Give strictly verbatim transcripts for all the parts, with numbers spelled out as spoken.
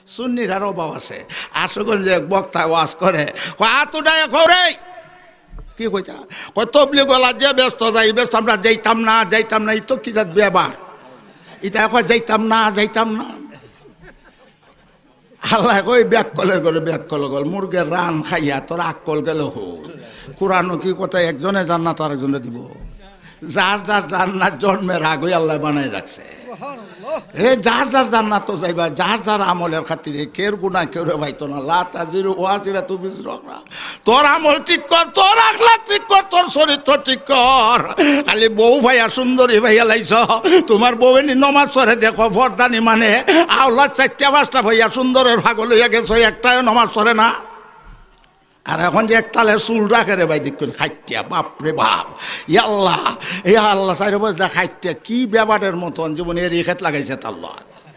সুন্নিরার অভাব আছে। আশুগঞ্জে এক বক্তায় ওয়াজ করে, কয়, "আত উঠাইয়া কও রে।" কি কইতা? কয়, "তবলিগ ওয়ালা যে ব্যস্ত যাই, ব্যস্ত আমরা যাইতাম না, যাইতাম না, ই তো কি জাত ব্যবহার?" ইটা কয়, "যাইতাম না, যাইতাম না।" আল্লায় কয়, "ব্যাককলের ঘরে ব্যাককল গল, মুরগের রান খাইয়া তোর আক্কল গেল হো।" কোরআনও কি কথা একজনে জান্নাত আরেকজনে দিব? যার যার জান্নাত জন্মের আগেই আল্লায় বানাই রাখছে। এ যার যার জান্নাত তো যাইবা, যার যার আমলের খাতিরে। কেউর গুনাহ কেউরে পাইতো না। লা তাজিরু ওয়াজিরাতু বিজরা উখরা। তোর আমল ঠিক কর, তোর আখলাক ঠিক কর, তোর চরিত্র ঠিক কর। খালি বউ পাইয়া সুন্দরী পাইয়া লাইছ, তুমার বউয়ে নি নমাজ পড়ে দেখো, পর্দা নি মানে, আওলাদ চাইরটা পাঁচটা পাইয়া সুন্দরের পাগল অইয়া গেছো, একটাও নমাজ পড়ে না। আর এখন যে এক তালে চুল রাখে রে ভাই, দেখুন খাইটিয়া, বাপ রে বাপ, ইয়া আল্লাহ, ইয়া আল্লাহ, চাইর বয়স দা খাইটিয়া, কি ব্যাপারের মতন জীবনে এর খেত লাগাইছে তার লগে।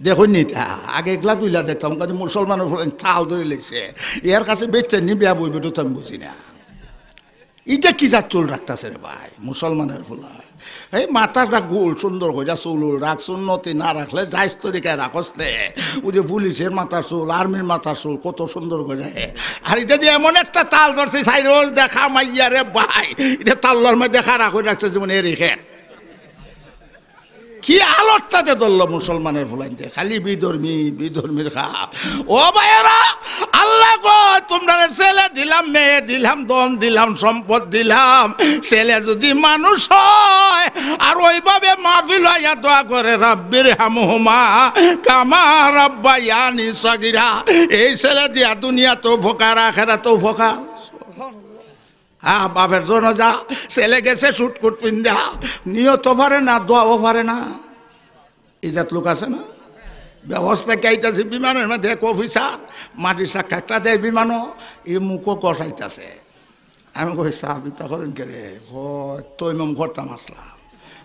দেখুন নি তা, আগে এগুলা দুইলা দেখতাম, কাজে মুসলমানের ফুলাইন তাল ধরি লেগেছে, এর কাছে বেচতে নি বিয়া বই বেটো তো আমি বুঝি না। ইটা কি জাত চুল রাখতাছে রে ভাই, মুসলমানের ফুলা? এই মাথাটা গোল, সুন্দর কইরা চুল উল রাখ, সুন্নতি না রাখলে জায়েজ তরিকায় রাখস নে। ওই যে পুলিশের মাথার চুল, আর্মির মাথার চুল, কত সুন্দর কইরা। আর ইটা যে এমন একটা তাল ধরছে, সাইরোজ দেখা মাইয়া রে ভাই, ইটা তাল্লার মধ্যে দেখা রাখ, রাখছে যেমন এর এখান। কি আলোরটাতে ধরলো মুসলমানের ফুলাইনতে, খালি বিধর্মী, বিধর্মীর খাপ। ও ভাইয়েরা, আল্লায় কয়, "তুমরারে ছেলে দিলাম, মেয়ে দিলাম, ধন দিলাম, সম্পদ দিলাম, ছেলে যদি মানুষ হয়, আর ওইভাবে মাহফিল আইয়া দোয়া করে, রাব্বির হামহুমা কামা রাব্বায়ানি সগিরা, এই ছেলে দিয়া দুনিয়াতেও উপকার, আখেরাতেও উপকার।" হ্যাঁ, বাপের জনাজা, ছেলে গেছে শুটকুট পিন্দা, নিয়তও পারে না, দোয়াও পারে না। ইজাত লোক আছে না? ব্যবস্থা কি আইতাছে বিমানের মধ্যে এক অফিসার, মাটির সাক্ষাৎটা দেয় বিমানও, এই মুখও কষাইতাছে। আমি কই, "সাব, ইতা করেন কে রে?" কয়, "তৈমম করতাম আসলাম।"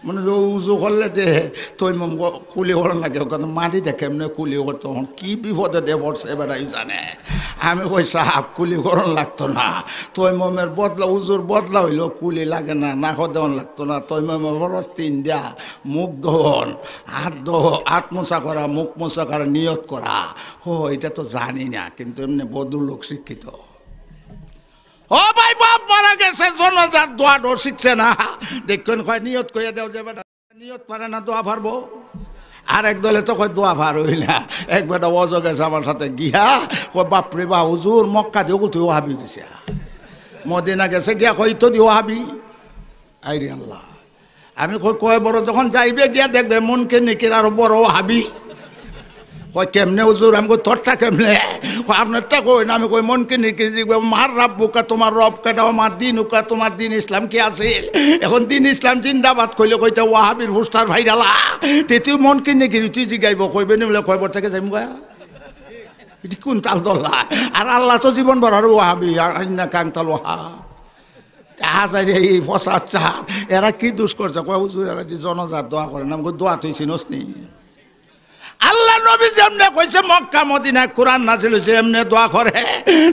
মানে, যে উজু করলে যে তৈমম ক-, কুলি করন লাগে, ওখানে মাটি দেখে এমনি কুলি করতো, এখন কি বিপদে দে পড়ছে, বেটাই জানে। আমি কই, "সাব, কুলি করন লাগতো না, তৈমমের বদলা, উজুর বদলা হইলো কুলি লাগে না, নাকো দেওয়ান লাগতো না, তৈমমের বরস তিন দিয়া, মুখ ধোন, হাত ধো, হাত মোছা করা, মুখ মোছা করা, নিয়ত করা।" ও, এটা তো জানি না, কিন্তু এমনি বদুর লোক শিক্ষিত। ও ভাই, বাপ মারা গেছে, জনাজার দোয়া ডো শিখছে না। দেখুন, কয়, "নিয়ত কইয়া দেও যে বেটা নিয়ত পারে না, দোয়া পারবো?" আর এক দলে তো কয়, "দোয়া পারই না।" এক বেটা অজো গেছে আমার সাথে গিয়া, কয়, "বাপরে বা হুজুর, মক্কা দিয়ে তুই ওহাবি গেছে, মদিনা গেছে গিয়া কয় তো দি ওহাবি।" আই রে আল্লাহ। আমি কই, "কয় বড় যখন যাইবে গিয়া দেখবে মুনকির নিকির আরো বড় ওহাবি।" কয়, "কেমনে হুজুর?" আমি কই, "তোরটা কেমনে?" কয়, "আপনারটা কই না।" আমি কই, "মুনকির নিকির জিগবে, মার রাব্বুকা, তোমার রব কেডা, ওমা দিনুকা, তোমার দিন ইসলাম কি আছিল?" এখন দিন ইসলাম জিন্দাবাদ কইলে কইতে ওয়াহাবির পোস্টার ভাইরালা। তে তুই মুনকির নিকির তুই জিগাইব, কইবে নি বলে, "কয়বর থেকে যাইমু গা?" এটা কোন তাল দল্লা? আর আল্লাহ তো জীবন ভর আর ওয়াহাবি, আর আইন্না কাংতাল ওয়াহাব। আজ আর এই ফসাদ চার, এরা কি দুষ করছে? কয়, "হুজুর, এরা যে জনাজার দোয়া করে না।" আমি কই, "দোয়া তুই চিনস নি?" আল্লাহ নবী যেমনে কইছে, মক্কা মদিনায় কোরআন নাজিল হইছে, এমনে দোয়া করে।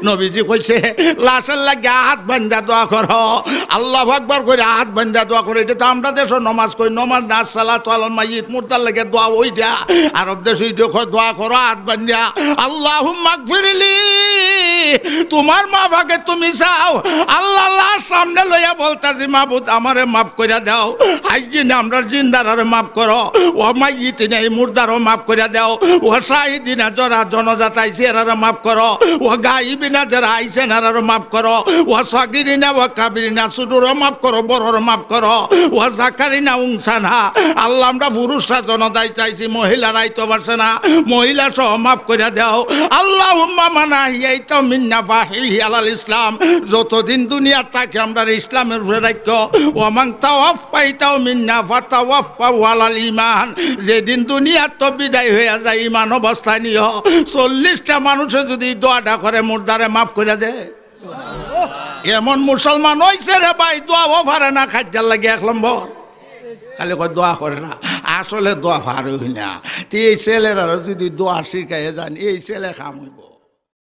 নবীজি কইছে, "লাশের লাগি হাত বান্ধা দোয়া করো, আল্লাহু আকবার করে হাত বান্ধা দোয়া করো।" এটা তো আমরা দেশো নমাজ কই, নমাজ না, সালাতু আলাল মাইয়িত, মুর্দার লাগি দোয়া ওইটা। আরব দেশো ওইটা কয়, "দোয়া করো হাত বান্ধা, আল্লাহুম্মা গফিরলি।" তোমার মাফ আগে তুমি চাও। আল্লাহ লাশ সামনে লইয়া বলতাছি, "মাবুদ, আমারে মাফ কইরা দাও।" হাইয়িনা, আমরার জিন্দারারে মাফ করো। ওয়া মাইয়িতিনা, এই মুর্দারও মাফ কইরা দাও। ওয়া শাহিদিনা, যারা জনাজাত আইছে, এরারে মাফ করো। ওয়া গাইবিনা, যারা আইছে না, এরারে মাফ করো। ওয়া সাগিরিনা ওয়া কাবিরিনা, ছোটরে মাফ করো, বড়রে মাফ করো। ওয়া যাকারিনা উনসানা, আল্লাহ, আমরা পুরুষরা জনাজাত আইছি, মহিলারা আইতে পারছে না, মহিলা সহ মাফ কইরা দাও। আল্লাহুম্মা মান আহইয়াইতাহু মিন্না ফাআহইহি আলাল ইসলাম, যতদিন দুনিয়াত থাকি আমরারে ইসলামের উপরে রাখো। ওয়া মান তাওয়াফফাইতাহু মিন্না ফাতাওয়াফফাহু আলাল ঈমান, যেদিন দুনিয়াত তো বিদায় হইয়া যায়, ঈমান অবস্থায় নিও। চল্লিশটা মানুষে যদি দোয়াটা করে, মুর্দারে মাফ কইরা দে। এমন মুসলমান হইছে রে ভাই, দোয়াও পারে না, খাইজার লাগে এক নম্বর। খালি কয় দোয়া করে না, আসলে দোয়া পারে না। তে এই ছেলেরারে যদি দোয়া শিখাইয়া যান, এই ছেলে কাম হইব।